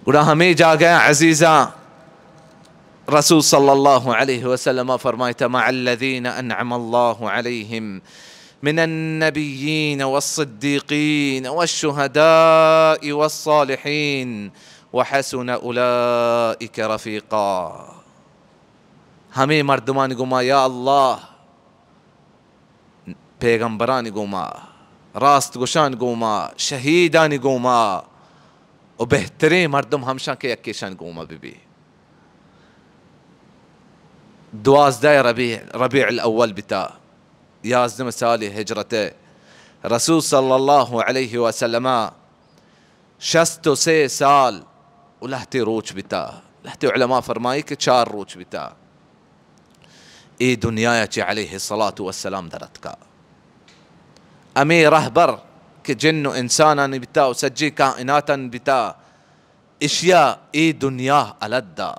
گڑا ہمے جاگہ عزیزاں رسول صلی اللہ علیہ وسلم فرمائتا، مع الذین انعم اللہ علیہم من النبيين والصديقين والشهداء والصالحين وحسن أولئك رفيقا۔ ہمے مردمانی گوما، یا اللہ، پیغمبرانی گوما، راست گوشان گوما، شہیدانی گوما، و بہترین مردم ہمشان کہ یکیشان گوما ببی۔ دوازدہ ربیع، ربیع الاول بتا، یازدہ سال ہجرت، رسول صلی اللہ علیہ وسلم شست و سے سال و لہتے روچ بتا۔ لہتے علماء فرمائی کہ چار روچ بتا۔ اے دنیا چہ علیہ الصلاة والسلام در اتکا۔ ہمے رہبر کہ جن و انسانانی بتا و سجی کائناتانی بتا، اشیا اے دنیا الدا۔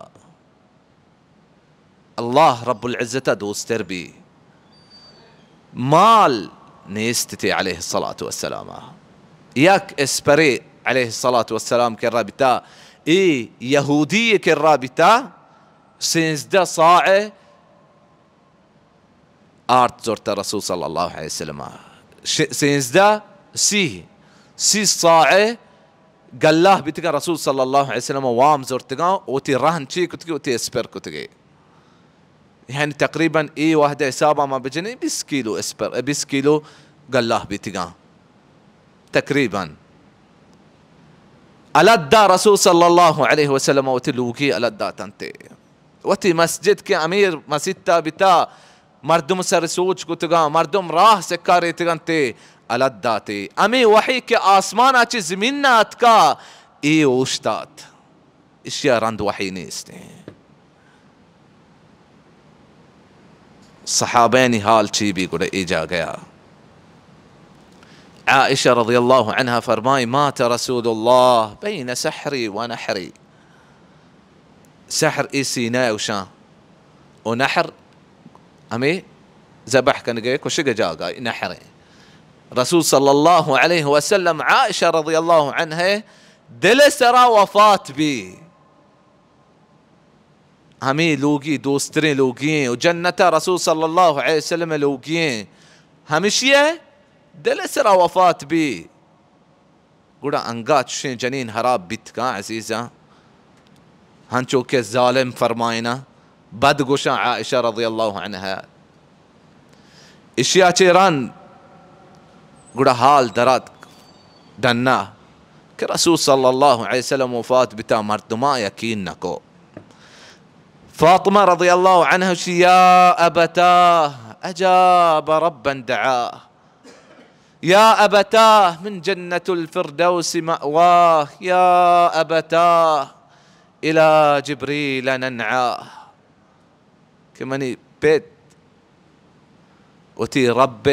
اللہ رب العزت دوستر بی۔ مال نیست تے علیہ الصلاة والسلام۔ یک اسپرے علیہ الصلاة والسلام کرا بتا، اے یہودی کرا بتا، سینزدہ صاع آرت زرتا رسول صلی اللہ علیہ وسلم۔ ش-، سینزدہ، سی، سی صاع گلہ بیتگاں، رسول صلی اللہ علیہ وسلم وام زرتگاں، وتی رہن چی کتگی، وتی اسپر کتگی۔ یعنی تقریباً اے وہد حساب ما بجنیں بیست کیلو اسپر، بیست کیلو گلہ بیتگاں۔ تقریباً الدا رسول صلی اللہ علیہ وسلم وتی لوگی الدا تنتے۔ وتی مسجد کہ امیر مسیتا بتا، مردم سر سوچ کتگاں، مردم راہ سکاریتگنتے، الدا تے۔ ہمے وحی کہ آسمانا چہ زمین اتکا، اے اوشتات۔ اشیا رند وحی نیستیں۔ صحابینی حال چی بی گڑا اے جاگہا؟ عائشہ رضی اللہ عنہا فرمائی، مات رسول اللہ بین سحری و نحری۔ سحر اے سینہ اوشاں، و نحر ہمے ذبح کنگے کشگ جاگہ، اے نحر ایں۔ رسول صلی اللہ علیہ وسلم عائشہ رضی اللہ عنہ دل سرا وفات بی۔ ہمے لوگی دوستریں لوگی ایں و جنتا رسول صلی اللہ علیہ وسلم لوگی ایں۔ ہمشی دل سرا وفات بی۔ گڑا انگا چشیں جنین ہراب بیت کاں عزیزاں، ہنچو کہ ظالم فرمائنا، بد گوشاں عائشہ رضی اللہ عنہا۔ اشیا چہ رند گڑا حال دراتک ڈنا کہ رسول صلی اللہ علیہ وسلم وفات بتا، مردماں یقین نکو۔ فاطمہ رضی اللہ عنہا شی، یا ابتاه اجاب ربا دعاه۔ یا ابتاه من جنة الفردوس مأواه، یا ابتاه الی جبریل ننعاه۔ کہ منی پت وتی رب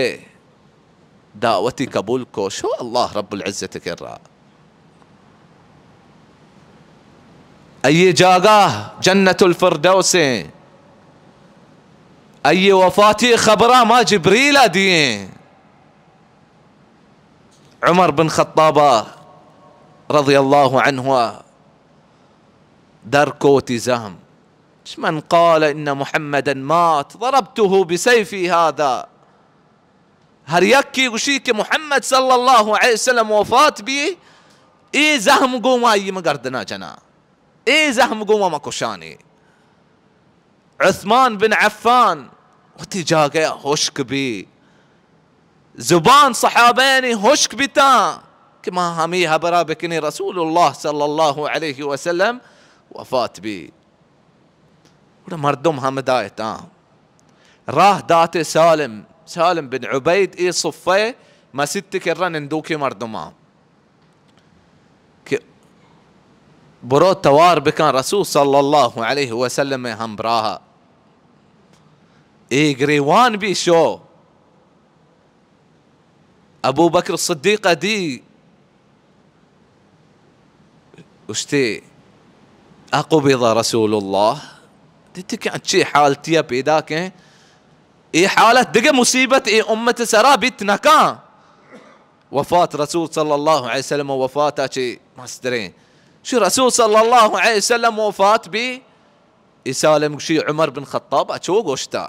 دعوتی قبول کو، شو اللہ رب العزت کرا۔ اے جاگہ جنت الفردوس ایں۔ اے وفاتی خبراں ما جبریل ء دییں۔ عمر بن خطاب رضی اللہ عنہ در کو وتی زہم، من قال ان محمدا مات ضربته بسيفي هذا۔ ہر یکے گوشی کہ محمد صلی اللہ علیہ وسلم وفات بی، اے زہم گوں ما آئی من گردنا جناں، اے زہم گوں ما کشانے۔ عثمان بن عفان وتی جاگہ ہشک بی، زبان صحابیانی ہشک بیتاں کہ ما ہمے ہبرا بکنیں رسول اللہ صلی اللہ علیہ وسلم وفات بی۔ گڑا مردم ہمدا اتاں۔ راہ دات سالم، سالم بن عبید، اے صفہ مسیت کرا نندوکیں مردماں کہ برو توار بکن رسول صلی اللہ علیہ وسلم ہمراہ۔ اے گریوان بی شو۔ ابو بکر صدیق دی، گوشتے، اقبض رسول اللہ۔ دیتی کہ انچے حالتیا پیدا کیں، اے حالت دگہ مصیبت اے امت سرا بیت نکاں۔ وفات رسول صلی اللہ علیہ وسلم وفاتا چے مستریں۔ شو رسول صلی اللہ علیہ وسلم وفات بی، اے سالم گوشی عمر بن خطاب اچو گوشتا۔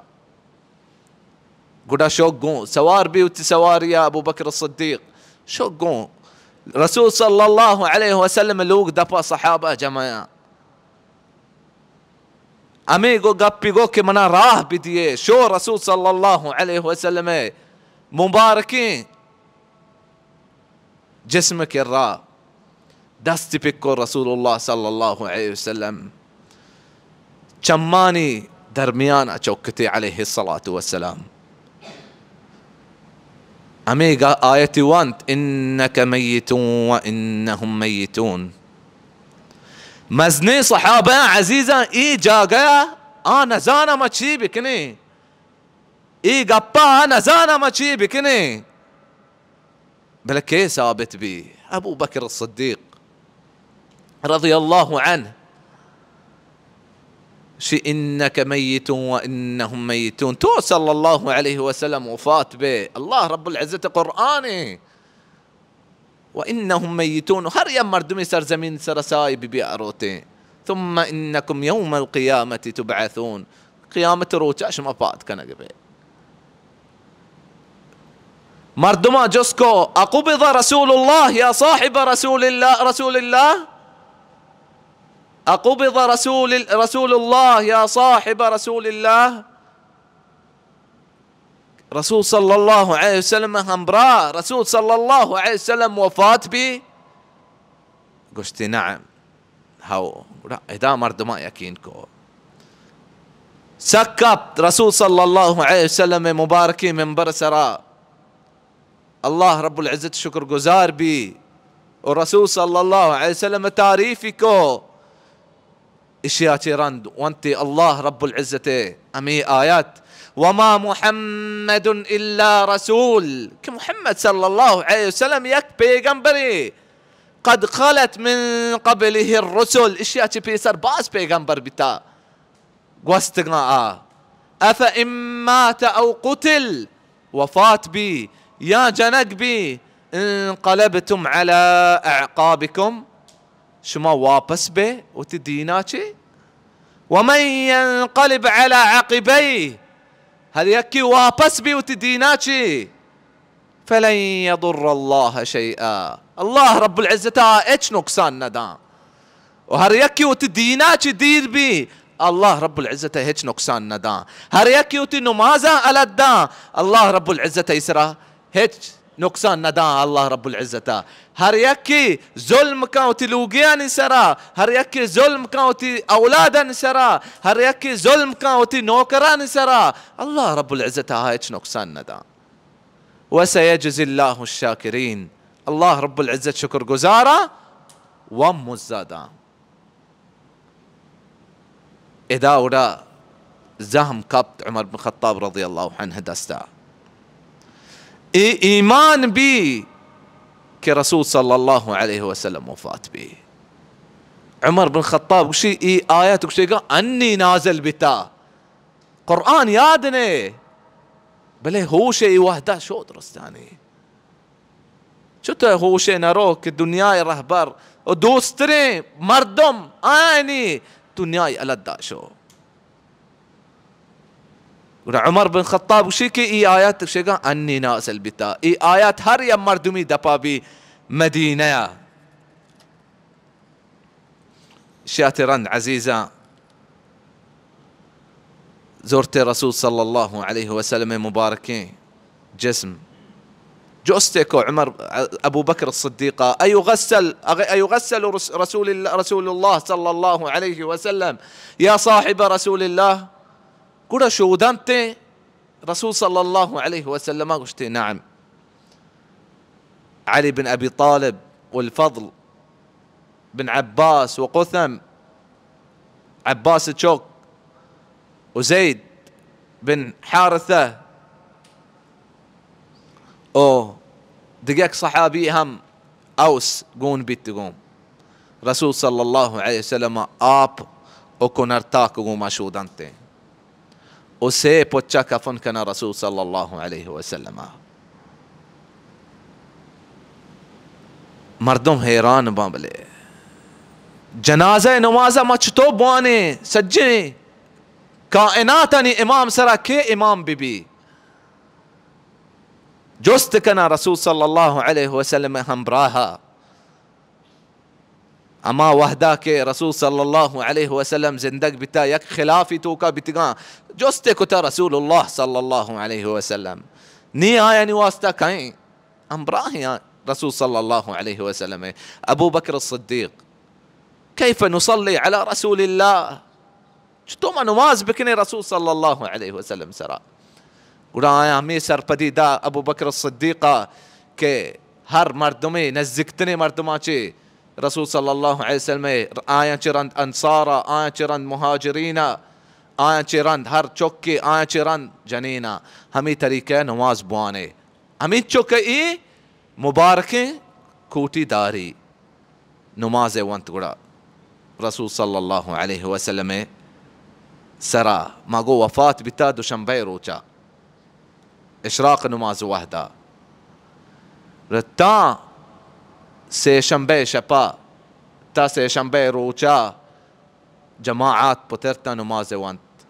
گڑا شوک گوں سوار بی وتی سواری ءَ ابو بکر الصدیق، شوک گوں رسول صلی اللہ علیہ وسلم لوگ دپا صحابہ جمع ءَ۔ ہمے گو گپی گو کہ منا راہ بدیے، شو رسول صلی اللہ علیہ وسلم مبارکیں جسم کرا دستی پکو رسول اللہ صلی اللہ علیہ وسلم چمانی درمیان چوکتے علیہ الصلاة والسلام۔ ہمے گا آیتی وانت، انک میت و انہم میتون۔ مزنیں صحابہ عزیزاں، ای جاگہ آ نزانہ ما چی بکنیں، ای گپا آ نزانہ ما چی بکنیں۔ بلے کئے ثابت بی؟ ابو بکر الصدیق رضی اللہ عنہ شی، انک میت و انہم میتون، تو صلی اللہ علیہ وسلم وفات بے، اللہ رب العزت قرآن و انہم میتون، ہر یک مردمی سرزمین سر سائی بی بی آروتیں، ثم انکم یوم القیامة تبعثون، قیامت روچا شما پاد کنگ بے۔ مردماں جست کو، اقبض رسول اللہ یا صاحب رسول اللہ، رسول اللہ؟ اقبض رسول، رسول اللہ یا صاحب رسول اللہ؟ رسول صلی اللہ علیہ وسلم ہمراہ، رسول صلی اللہ علیہ وسلم وفات بی؟ گوشتی، نعم۔ ہو، گڑا ادا مردماں یقین کو۔ سک کپت رسول صلی اللہ علیہ وسلم مبارکیں ممبر سرا، اللہ رب العزت شکر گزار بی و رسول صلی اللہ علیہ وسلم تعریفی کو۔ اشیا چہ رند ونتی اللہ رب العزت ہمے آیت، وما محمد الا رسول، کہ محمد صلی اللہ علیہ وسلم یک پیغمبرے، قد خلت من قبله الرسل، اشیا چہ پیسر باز پیغمبر بیتا گوستگاں آ۔ افان مات او قتل، وفات بی یا جنگ بی، انقلبتم علی اعقابکم، شما واپس بے وتی دینا چے۔ ومن ینقلب علی عقبیہ، ہر یکی واپس بی وتی دینا چے، فلن یضر اللہ شیئا، اللہ رب العزت ءَ ہچ نقصان نہ داں۔ و ہر یکی وتی دینا چی دیر بی، اللہ رب العزت ءَ ہچ نقصان نہ داں۔ ہر یکی وتی نمازاں الد داں، اللہ رب العزت ءَ ایسرا ہچ نقصان نہ داں۔ اللہ رب العزت ءَ ہر یکی ظلم کاں وتی لوگیانی سرا، ہر یکی ظلم کاں وتی اولادانی سرا، ہر یکی ظلم کاں وتی نوکرانی سرا، اللہ رب العزت ءَ ہچ نقصان نہ داں۔ وسیجزی اللہ الشاکرین، اللہ رب العزت شکر گزاراں و مزداں۔ ادا اودا زہم کپت عمر بن خطاب رضی اللہ عنہ دستا۔ اے ایمان بی کہ رسول صلی اللہ علیہ وسلم وفات بی۔ عمر بن خطاب گوشی، اے آیت گوشی گا انی نازل بیتا۔ قرآن یاد نے، بلے ہوش ءِ وہدا شو درستانی۔ چتو ہوش ءَ نہ رو کہ دنیا ءِ رہبر و دوستریں مردم آیانی دنیا ءَ الدا شو۔ گڑا عمر بن خطاب گوشی کہ ای آیات شگا انی نازل بیتا۔ ای آیات ہر یا مردمی دپا بی مدینہ ءَ۔ شیات رند عزیزاں، زرت رسول صلی اللہ علیہ وسلم مبارکیں جسم۔ جستے کو عمر، ابو بکر الصدیق، ایغسل، ایغسل رس-، رسول اللہ، رسول اللہ صلی اللہ علیہ وسلم یا صاحب رسول اللہ؟ گڑا شودنتے رسول صلی اللہ علیہ وسلم گوشتے، نعم۔ علی بن ابی طالب والفضل بن عباس و قثم، عباس چوک، و زید بن حارثہ، و دگہ یک صحابی ہم اوس گون بیت گوں۔ رسول صلی اللہ علیہ وسلم آپ و کنر تاک گوں ما شودنتے۔ و سے پچا کفن کنا رسول صلی اللہ علیہ وسلم۔ مردم حیران باں، بلے جنازہ نمازہ ما چطور بوانے؟ سجیں کائناتانی امام سرا کے امام بی بی؟ جست کناں رسول صلی اللہ علیہ وسلم ءِ ہمراہ ءَ، ہما وہدا کہ رسول صلی اللہ علیہ وسلم زندگ بیتا، یک خلافی توکا بیتگاں، جست کتا رسول اللہ صلی اللہ علیہ وسلم، نی آیانی واسطہ کئیں؟ ہمراہیں آ رسول صلی اللہ علیہ وسلم ءِ، ابو بکر الصدیق، کیف نصلی علی رسول اللہ؟ چطور ما نماز بکنیں رسول صلی اللہ علیہ وسلم سرا؟ گڑا آیاں ہمے سرپدی دا ابو بکر الصدیق ءَ کہ ہر مردمے، نزیکتریں مردماں چہ رسول صلی اللہ علیہ وسلم ءَ، آیاں چہ رند انصار ءَ، آیاں چہ رند مہاجرین ءَ، آیاں چہ رند ہر چکے، آیاں چہ رند جنین ءَ، ہمے طریقہ ءَ نماز بوانے۔ ہمینچو کہ اے مبارکیں کوٹی داری، نماز ءَ ونت، گڑا رسول صلی اللہ علیہ وسلم ءِ سرا، ما گو وفات بیتا دوشنبہ ءِ روچا، اشراق نماز وہدا، تاں سے شنبہ ءِ شپا، تا سے شنبہ ءِ روچا جماعت پترتا نماز ءَ ونت،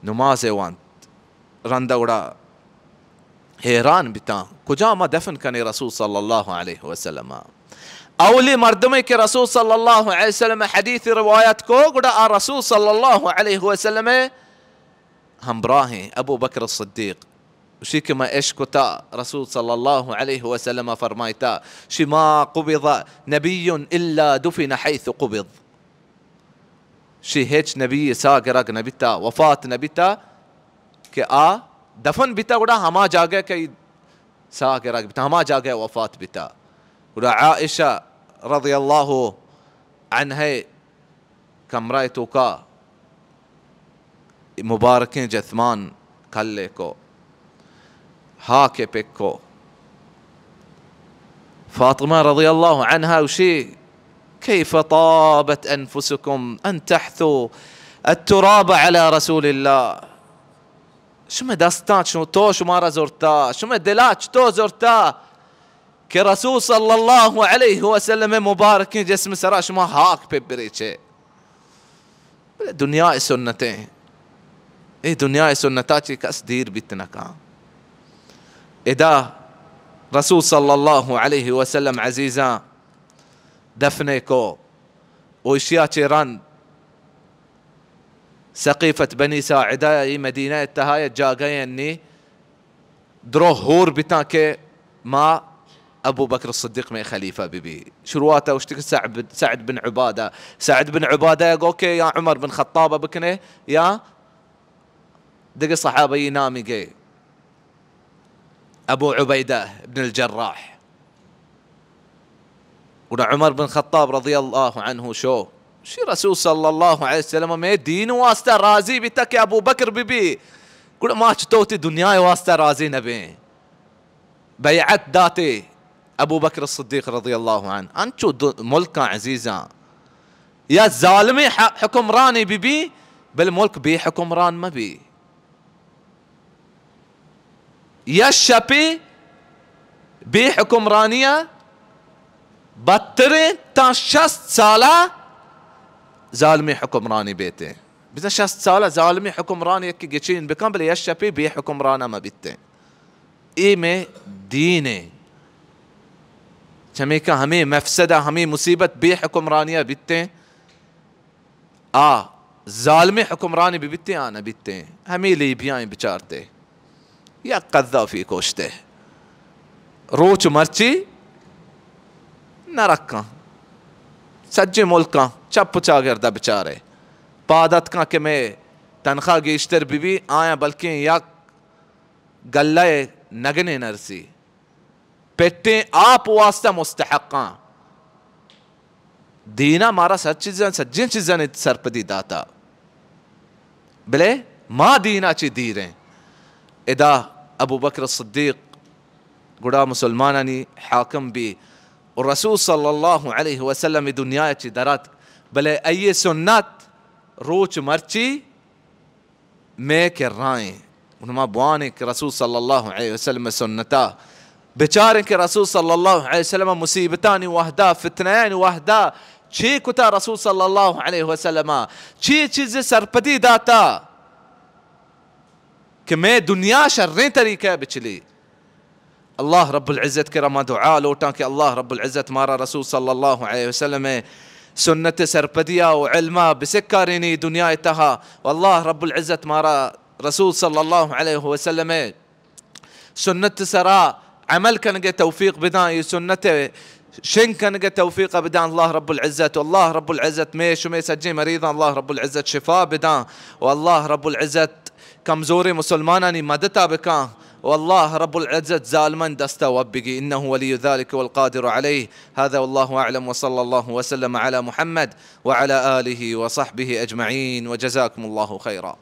نماز ءَ ونت۔ رندا گڑا حیران بیتاں، کجا ما دفن کنے رسول صلی اللہ علیہ وسلم ءَ؟ اولی مردمے کہ رسول صلی اللہ علیہ وسلم ءِ حدیث روایت کو، گڑا آ رسول صلی اللہ علیہ وسلم ءِ ہمراہیں ابو بکر الصدیق۔ اشی کہ ما اشکتا رسول صلی اللہ علیہ وسلم ءَ فرمائتا، شی ما قبض نبی الا دفن حیث قبض۔ شی ہچ نبی ساہ گرگ نہ بیتا، وفات نہ بیتا کہ آ دفن بیتا، گڑا ہما جاگہ کہ ساہ گرگ بیتا، ہما جاگہ وفات بیتا۔ گڑا عائشہ رضی اللہ عنہا کمرہ توکا مبارکیں جثمان کلے کو، ہاک پک کو۔ فاطمہ رضی اللہ عنہا گوشی، کیف طابت انفسکم ان تحثوا التراب علی رسول اللہ۔ شمئے دستاں چو تو شمارا زرتا، شمئے دلا چتو زرتا کہ رسول صلی اللہ علیہ وسلم ءِ مبارکیں جسم سرا شما ہاک پہ بریچے۔ بلے دنیا ءِ سنتیں، اے دنیا ءِ سنتا چی کس دیر بیت نہ کن۔ ادا رسول صلی اللہ علیہ وسلم عزیزاں دفنے کو، و اشیا چہ رند سقیفت بنی ساعدہ ءَ، اے مدینہ ءِ تہا یک جاگہے انی، درو ہور بیتاں کہ ما ابو بکر الصدیق مئے خلیفہ بہ بی۔ شروعات ءَ گوشت کہ سعد بن، سعد بن عبادہ، سعد بن عبادہ ءَ گو کہ یا عمر بن خطاب ءَ بکنے یا دگہ صحابی نامی گے، ابو عبیدہ ابن الجراح۔ گڑا عمر بن خطاب رضی اللہ عنہ شو، شی رسول صلی اللہ علیہ وسلم مئے دین واسطہ راضی بیتا کہ ابو بکر بہ بی، گڑا ما چتو وتی دنیا واسطہ راضی نہ بیں؟ بیعت داتے ابو بکر الصدیق رضی اللہ عنہ۔ انچو دو ملکاں عزیزاں، یا ظالمیں ح-، حکمرانے بہ بی، بل ملک بے حکمران مہ بی۔ یا شپے بے حکمرانی ءَ بدتریں تاں شست سالہ ظالمیں حکمرانی بیتیں۔ بزاں شست سالہ ظالمیں حکمران یکے گچین بکن، بلے یک شپے بے حکمران ءَ مہ بیتیں۔ اے مئے دین ایں۔ چمیکہ ہمے مفسدہ، ہمے مصیبت بے حکمرانی ءَ بیتیں۔ آ ظالمیں حکمرانی بہ بیتیں، آ نہ بیتیں۔ ہمے لیبیاں بچارتے، یک قذافی کشتے، روچ مرچی نرکاں، سجیں ملکاں چپ و چاگرد ءَ بچارے، پاد اتکاں کہ مئے تنخواہ گیشتر بہ بی، آیاں بلکیں یک گلہ ءِ نگنے نرسی۔ پٹیں آپ واسطہ مستحقاں۔ دین ءَ مارا سر چیزاں، سجیں چیزانی سرپدی داتا، بلے ما دین ءَ چی دیریں؟ ادا ابو بکر الصدیق گڑا مسلمانانی حاکم بی و رسول صلی اللہ علیہ وسلم دنیا ءَ چی دراتک، بلے ائیے سنت روچ مرچی مئے کرائیں۔ گڑا ما بوانیں کہ رسول صلی اللہ علیہ وسلم سنتا بچاریں کہ رسول صلی اللہ علیہ وسلم مصیبتانی وہدا، فتنہانی وہدا چے کتا رسول صلی اللہ علیہ وسلم، چے چیز سرپدی داتا کہ مئے دنیا شریں طریقہ بچلی۔ اللہ رب العزت کرا ما دعا لوٹاں کہ اللہ رب العزت مارا رسول صلی اللہ علیہ وسلم ءِ سنت ءِ سرپدی ءَ و علم ءَ بسکارینی دنیا ءِ تہا، و اللہ رب العزت مارا رسول صلی اللہ علیہ وسلم ءِ سنت ءِ سرا عمل کنگ ءِ توفیق بداں، اے سنت ءِ شنگ کنگ ءِ توفیق بداں اللہ رب العزت۔ و اللہ رب العزت مئے شمئے سجیں مریضاں اللہ رب العزت شفا بداں، و اللہ رب العزت کمزوریں مسلمانانی مدتا بکاں، و اللہ رب العزت ظالمانی دستا وب بگی، انه ولی ذلك والقادر عليه۔ هذا والله اعلم، وصلى الله وسلم على محمد وعلى آله وصحبه اجمعين، وجزاكم الله خيرا۔